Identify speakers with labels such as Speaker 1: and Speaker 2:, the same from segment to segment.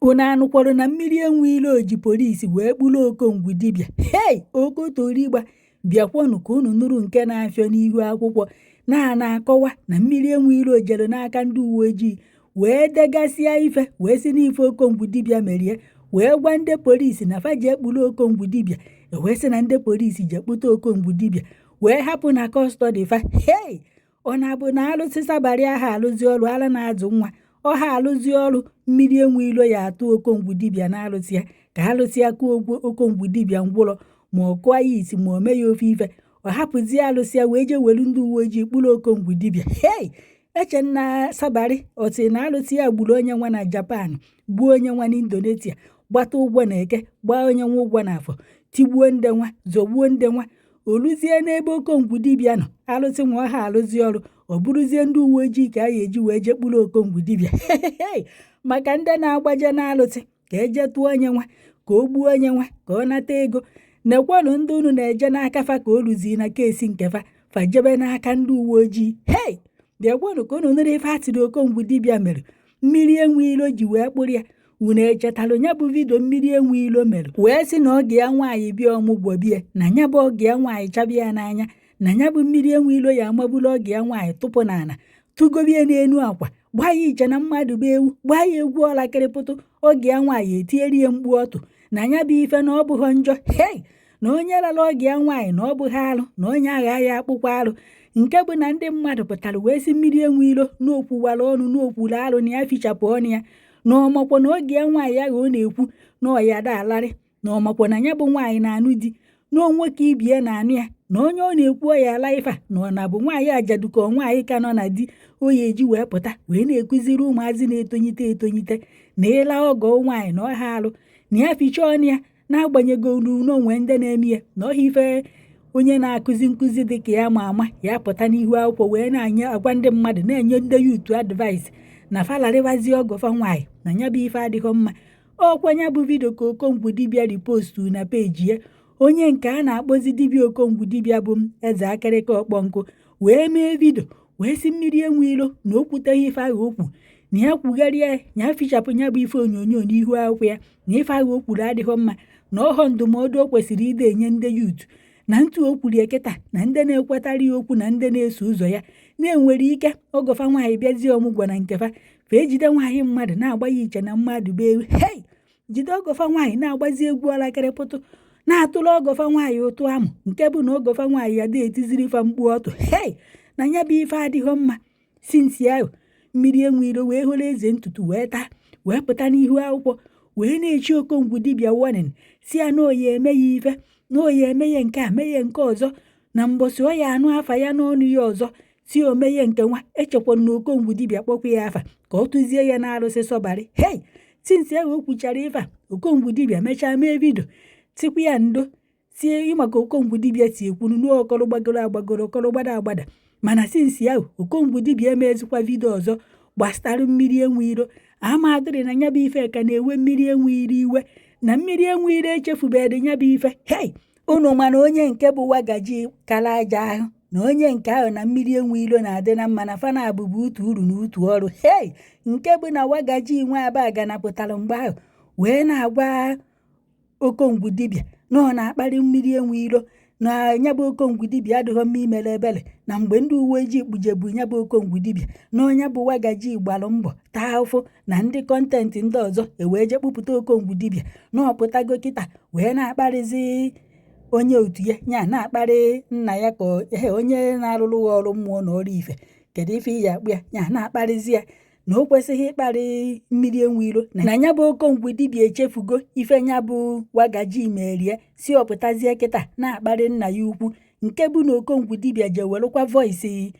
Speaker 1: Unu anụkwara na mmiri enwe ilo ji polisi wee kpụrụ Okongwu dibịa? Hei, okotorigba! Bịakwanụ ka unu nụrụ nke na-afịọ n'ihu akwụkwọ na na-akọwa na mmiri enwe ilo jere n'aka ndị uwe ojii wee degasịa ife, wee si n'ife Okongwu dibịa merie, wee gwa ndị polisi na fa ji ekpuru Okongwu dibịa. Wee sị na ndị polisi ji ekpute Okongwu dibịa wee hapụ na custody fa. Hei, ọ na-abụ na alụsị sabarị aha alụzi ọrụ ala na-azụ nwa ọha alụzi ọrụ. Mmiri enwe ilo ya atụ Okongwu dibịa na alụsị ya ka alụsị ya kụọ ogwo Okongwu dibịa ngwụrọ, ma ọ kụọ ya isi, ma o mee ya ofe ife, ọ hapụzie alụsị ya wee jee welu ndị uwe ojii kpụrụ Okongwu dibịa. Hei, echenna sabarị ọ sị na alụsị ya gburu onye nwa na Japan, gbuo onye nwa na Indonesia, gbata ụgwọ na Eke, gbaa onye nwa ụgwọ na Afọ, tigbuo ndị nwa, zọgbuo ndị nwa. Oluzie n'ebe Okongwu dibịa nọ, alụsị nwa ọha alụzi ọrụ, ọ bụrụzie ndị uwe ojii ka a ga-eji wee jee kpụrụ Okongwu dibịa. Maka ndị na-agbaje n'alụsị ka eje tụọ onye nwa, ka o gbuo onye nwa, ka ọ nata ego, nekwanụ ndị unu na-eje n'aka fa ka o ruzi na kesi nke fa, fa jebe n'aka ndị uwe ojii. Hei, bịakwanụ ka unu nụrụ ife atịrị Okongwu dibịa mere mmiri enwe ilo ji wee kpụrụ ya. Unu echetalụ ya bụ video mmiri enwe ilo mere wee sị na ọgụ ya nwaanyị bịa ọmụgwọ bie, na ya bụ ọgụ ya nwaanyị chabịa ya n'anya, na ya bụ mmiri enwe ilo ya amagbulu ọgụ ya nwaanyị, tụpụ n'ala, tụgobie n'elu akwa, gbaa ya iche na mmadụ bụ ewu, gbaa ya egwu ọlakịrịpụtụ, ọgụ ya nwaanyị etieri ya mkpu ọtụ, na ya bụ ife na ọ bụghọ njọ. Hei, na onye lara ọgụ ya nwaanyị na ọ bụghị alụ, na onye agha ya akpụkwa alụ. Nke bụ na ndị mmadụ pụtara wee sị mmiri enwe ilo n'okwuwara ọnụ, n'okwuru alụ, na ya fichapụ ọnụ ya, na ọmakwa na oge ya nwaanyị ahụ ọ na-ekwu na ọya da alarị, na ọmakwa na ya bụ nwaanyị na-anụ di, na nwoke ibie na-anụ ya, na onye ọ na-ekwu ọya ala ife a, na ọ na-abụ nwaanyị ajadu ka nwaanyị ka nọ na di o ya eji wee pụta wee na-ekụziri ụmụazị na-etonyite etonyite na ịla ọgọ nwaanyị na ọha alụ, na ya fichaa ọnụ ya, n'agbanyeghị n'onwe ndị na-eme ya, na ọha ife onye na-akụzi nkụzi dị ka ya ma ama ya pụta n'ihu akwụkwọ wee na-anye agwa ndị mmadụ, na-enye ndị youth advice na falarịwazi ọgọfa nwaanyị, na ya bụ ife adịghị mma. Ọkwa ya bụ video ka Okongwu dibịa repostu na peji ya. Onye nke a na-akpọzi dibịa Okongwu dibịa bụ eze akịrịka ọkpọnkụ wee mee video wee sị mmiri enwe ilo na o kwuteghị ife ahụ okwu, na ya kwugharịa ya, fichapụ ya bụ ife onyonyo n'ihu akwụkwọ ya, na ife ahụ o kwuru adịghị mma, na ọghọ ndụmọdụ o kwesịrị ide enye ndị youth, na ntụ o kwuru kịta na ndị na-ekwetara ya okwu na ndị na-eso ụzọ ya na-enwere ike ọgọfa nwaanyị bịazie ọmụgwọ na nkefa fa ejide nwaanyị mmadụ na-agba ya iche na mmadụ bụ ewu. Hei, jide ọgọfa nwaanyị na-agbazi egwu ọlakịrịpụtụ, na-atụrụ ọgọfa nwaanyị ụtụ amụ, nke bụ na ọgọfa nwaanyị ya dị etiziri fa mkpu ọtụ. Hei, na ya bụ ife adịghị mma. Since ahụ mmiri enwe ilo wee hụrụ eze ntutu wee taa, wee pụta n'ihu akwụkwọ wee na-echi Okongwu dibịa warning, si ya na oyi eme ya ife, na oyi eme ya nke a, mee ya nke ọzọ, na mbọsị ọ ya anụ afa ya n'ọnụ ya ọzọ, si o mee nke nwa. Echekwa na Okongwu dibịa kpọkwa ya afa ka ọ tụzie ya na-arụsị sọbarị. Hei, since ahụ o kwuchara ife a, Okongwu dibịa mechaa mee video tikwa ya ndo sie ịmaka Okongwu dibịa si ekwuru n'ọkọrọ gbagoro agbagoro, ọkọrọ gbada agbada. Mana since ahụ Okongwu dibịa emezikwa video ọzọ gbasara mmiri enwe iro. Ama adịrị na ya bụ ife ka na-ewe mmiri enwe iro iwe, na mmiri enwe iro echefubeghị ya bụ ife. Hei, unu mana onye nke bụ wagaji kara aja ahụ na onye nke ahụ na mmiri enwe ilo na-adị na mma, na fana abụbụ utu uru na utu ọrụ. Hei, nke bụ na wagaji nwe abagana pụtara mgbe ahụ wee na-agwa Okongwu dibịa na ọ na-akparị mmiri enwe ilo, na ya bụ Okongwu dibịa adịghị mma imere ebere, na mgbe ndị uwe ojii kpujebu ya bụ Okongwu dibịa, na onye bụ wagaji gbalụ mbọ taa ụfụ na ndị content ndị ọzọ ewee jee kpụpụta Okongwu dibịa, na ọpụtago kịta wee na-akparịzi onye otu ya, ya na-akparị nna ya, ka onye na-arụrụ ya ọrụ mmụọ na ọrụ ife, kedu ife iyi akpụ ya, ya na-akparịzi ya, na o kwesịghị ịkparị mmiri enwe ilo, na ya bụ Okongwu dibịa echefugo ife ya bụ wagaji merie, si ọpụtazie kịta na-akparị nna ya ukwu. Nke bụ na Okongwu dibịa je werụkwa voice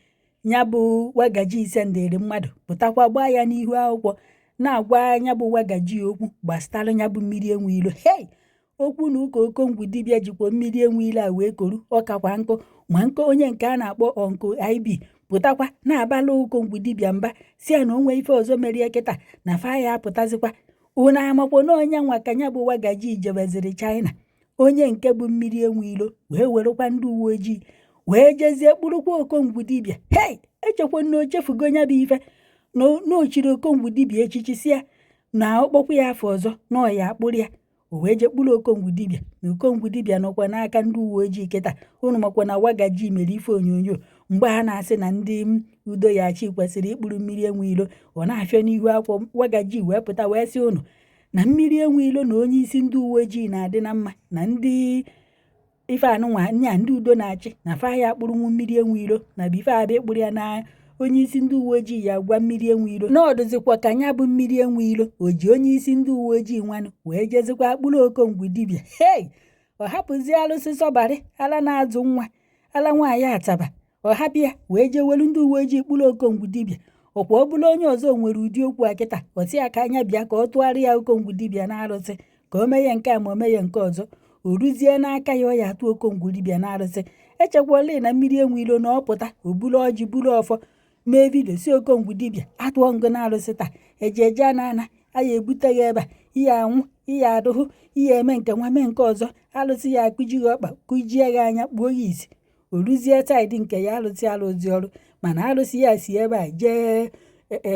Speaker 1: ya bụ wagaji sendịrị mmadụ pụtakwa gbaa ya n'ihu akwụkwọ na-agwa ya bụ wagaji okwu gbasara ya bụ mmiri enwe ilo. Hei, okwu na ụka Okongwu dibịa jikwa mmiri enwe ilo a wee koru ọkakwa nkụ, ma nke onye nke a na-akpọ ọnkụ ib pụtakwa na-abala Okongwu dibịa mba, si ya na onwe ife ọzọ merie kịta na fa ya apụtazikwa. Unu amakwa na onye nwa ka ya bụ wagaji jebeziri China, onye nke bụ mmiri enwe ilo wee werekwa ndị uwe ojii wee jezie kpụrụkwa Okongwu dibịa. Hei, echekwa na o chefugo ya bụ ife na ochiri Okongwu dibịa echichi, si ya Na ọ kpọkwa ya afọ ọzọ na ọ ya akpụrụ ya. O wee jee kpụrụ Okongwu dibịa, na Okongwu dibịa nọkwa n'aka ndị uwe ojii kịta. Unu makwa na Wagaji mere ife onyonyo mgbe a na-asị na ndị udo ya achị kwesịrị ịkpụrụ Mmiri Enwe Ilo. Ọ na-afịọ n'ihu akwụkwọ. Wagaji wee pụta wee sị unu na Mmiri Enwe Ilo na onye isi ndị uwe ojii na-adị na mma, na ndị ife anụnwa nya ndị udo na-achị na fa ya akpụrụnwu Mmiri Enwe Ilo, na bụ ife abịa ịkpụrụ ya na onye isi ndị uwe ojii ya gwa Mmiri Enwe Ilo na ọdụzikwa ka ya bụ Mmiri Enwe Ilo o ji onye isi ndị uwe ojii nwanụ wee jezikwa akpụrụ Okongwu dibịa. Hei, ọ hapụzie alụsị sọbarị ala na-azụ nwa ala nwaanyị ataba, ọ hapụ ya wee jee welu ndị uwe ojii kpụrụ Okongwu dibịa. Ọkwa ọ bụla onye ọzọ nwere ụdị okwu a kịta, ọ sị ya ka anya bịa ka ọ tụgharị ya Okongwu dibịa na arụsị, ka o mee ya nke a ma o mee ya nke ọzọ. O ruzie n'aka ya, ọ ya atụ Okongwu dibịa na arụsị. Echekwala na Mmiri Enwe Ilo na ọ pụta, o buru ọjị, buru ọfọ, mee video si Okongwu dibịa atụọ ngụ na arụsị taa, eje eje ana ana aya ebute ya ebe a, ihe anwụ, ihe adụhụ, ihe eme nke nwa, mee nke ọzọ, alụsị ya akụji gị ọkpa, kụjie gị anya, kpuo ya isi. O ruzie side nke ya, alụsị alụzi ọrụ, mana alụsị ya si ebe a jee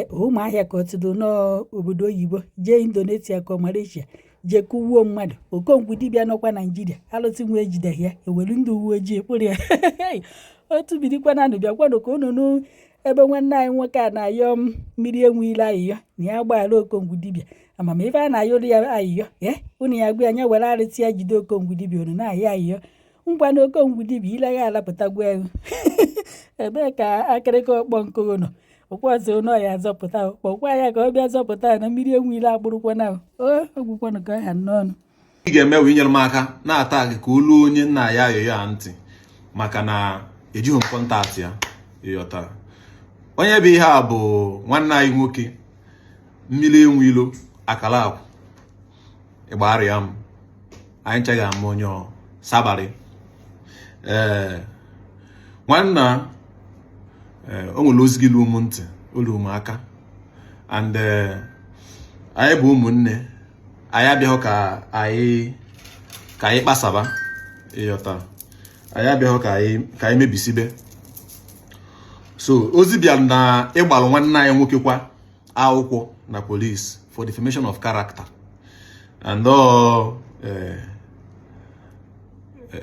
Speaker 1: Ụmụahịa ka ọtụtụ n'obodo oyibo, jee Indonesia ka Malaysia, jee kụwuo mmadụ. Okongwu dibịa nọkwa Naijiria, alụsị nwa ejideghị ya, ewelu ndị uwe ojii kpụrụ ya. Otu birikwananụ, bịakwanụ ka unu nụ ebe nwanne anyị nwoke a na-ayọ Mmiri Enwe Ilo ayịyọ na ya gbaghara Okongwu dibịa. Amamife a na-ayọrọ ya ayịyọ, ee, unu ya gwa ya nya were arụsị ya jide Okongwu dibịa. Unu na-ayọ ayịyọ ngwa na Okongwu dibịa ile ya alapụtagwa ego. Ebee ka akịrịka ọkpọ nkụ nọ? Ụkwọsị ụnọ ya azọpụta, kpọkwa ya ka ọ bịa zọpụta na Mmiri Enwe Ilo akpụrụkwana o ogwukwanụ ka ọ ha n'ọnụ.
Speaker 2: Ị ga-eme wee inyere m aka na-ata gị ka olu onye nna ya ayọyọ a ntị, maka na ejighị m contact ya. Ịghọtara onye bụ ihe a? Bụ nwanne anyị nwoke, Mmiri Enwe Ilo akara akwụ ịgbarịa m. Anyị nchaghị ama onye ọ sabarị. Ee, nwanna, ee, o nwere ozi gị lu m ntị, olu m aka, and anyị bụ ụmụnne. Anyị abịaghị ka anyị kpasaba. Ịghọta, anyị abịaghị ka anyị mebisibe. So ozi bịara na ịgbalụ nwanne anyị nwoke kwa akwụkwọ na police for defamation of character and all.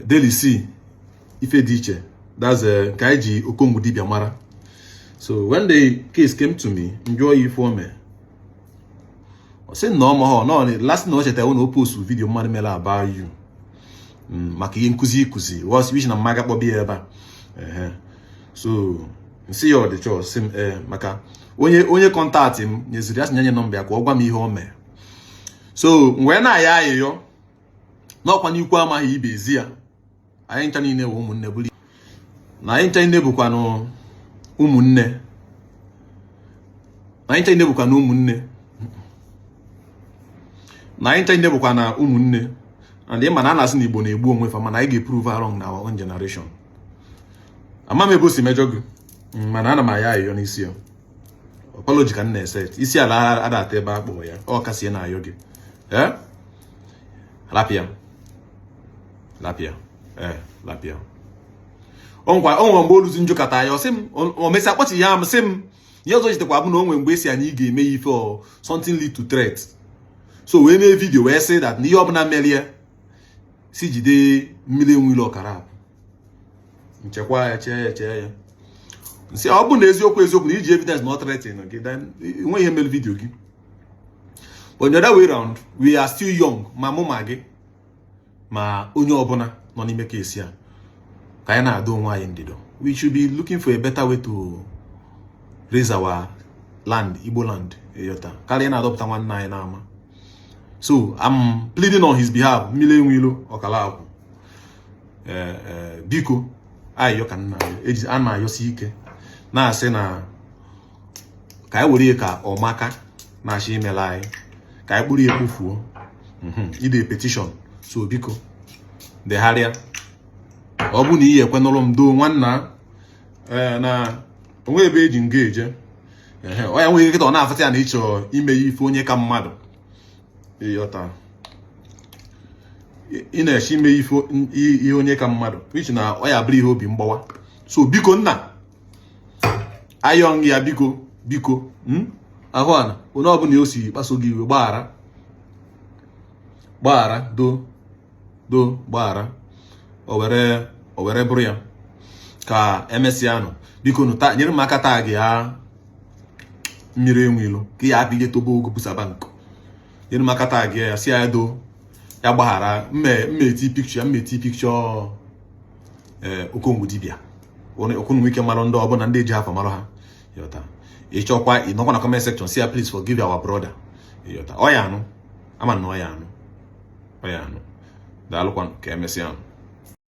Speaker 2: Daily C ife dị iche, that's nke anyị ji Okongwu dibịa mara. So when the case came to me, njụọ ya ife o mee, ọ sị na ọ maghọ nọ. Last na o chetara na o post video mmadụ mere about you, maka ihe nkụzi ịkụzi was which na mmaga kpọbi ya ebe a. Ehe, so nsị ya ọ dị chọọ sị m ee, maka onye contact m nyeziri ya, sị nye nọmba ya ka ọ gwa m ihe o mee. So m wee na-aya ayịyọ n'ọkwa n'ikwu amaghị ibe ezi ya. Anyị ncha niile bụ ụmụnne, bụrụ na anyị ncha niile bụkwanụ ụmụnne, na anyị ncha niile bụkwa na ụmụnne, na anyị ncha niile bụkwa na ụmụnne. And ịma na a na-asị na Igbo na-egbu onwe fa, mana anyị ga-eprove wrong na our own generation. Ama m ebe o si mejọ gị, mana ana m aya ayịyọ n'isi ya. Apology ka m na-ese isi ala adata ebe a kpọrọ ya. Ọ kasị na-ayọ gị, ee, lapịa lapịa, ee, lapịa. O nwere mgbe oluzi njụkọta ya, ọ sị m o mesịa kpọchi ya m, sị m ihe ọzọ jitekwa bụ na o nwere mgbe esi anyị ga-eme ya ife or something lead to threat. So wee mee video wee sị that na ihe ọbụla merie si jide Mmiri Enwe Ilo ọkara apụ nchekwa ya, chee ya, chee ya nsị. Ọ bụ na eziokwu eziokwu na iji evidence na ọ threaten gị, then enweghị ihe mere video gị. But the other way round, we are still young, ma mụ ma gị ma onye ọbụla nọ n'ime case a, ka anyị na-adọ onwe anyị ndido. We should be looking for a better way to raise our land, Igbo land, ịghọta, karịa na-adọpụta nwanne anyị n'ama. So I'm pleading on his behalf. Mmiri Enwe Ilo ọkala akwụ, ee, biko, ayịyọ ka nna eji a na-ayọsi ike na-asị na ka anyị were ya ka ọmaka na-achọ imela anyị, ka anyị kpụrụ ya ekpofuo ide petition. So biko, degharịa. Ọ bụ na iyi ekwenụrụ m doo nwanna, ee, na onwe ebe eji nga eje. Ehe, ọ ya nweghị kịta ọ na-afụta ya na ịchọ ime ya ife onye ka mmadụ. Ịghọta, ị na-eche ime ife ihe onye ka mmadụ, which na ọ ya bụrụ ihe obi mgbawa. So biko nna, ayọ ya, biko, biko, ahụ ana. Onye ọbụla o si kpaso gị iwe, gbaghara, gbaghara, do do, gbaghara. O were bụrụ ya ka emesịa nụ. Biko nụ, nyere m aka tag ya Mmiri Enwe Ilo ka ya apụ ije tobe ogo busa bank. Nyere m aka tag ya, si ya do, ya gbaghara. Mme eti picture ya, mme eti picture ee Okongwu dibịa okwu ike marụ ndị ọbụla ndị eji afa marụ ha. Yọta, ịchọkwa ịnọkwa na comment section, si ya, "Please forgive our brother." Yọta, ọ ya anụ ama na ọ ya anụ, ọ ya anụ. Daalụkwanụ, ka emesịa nụ.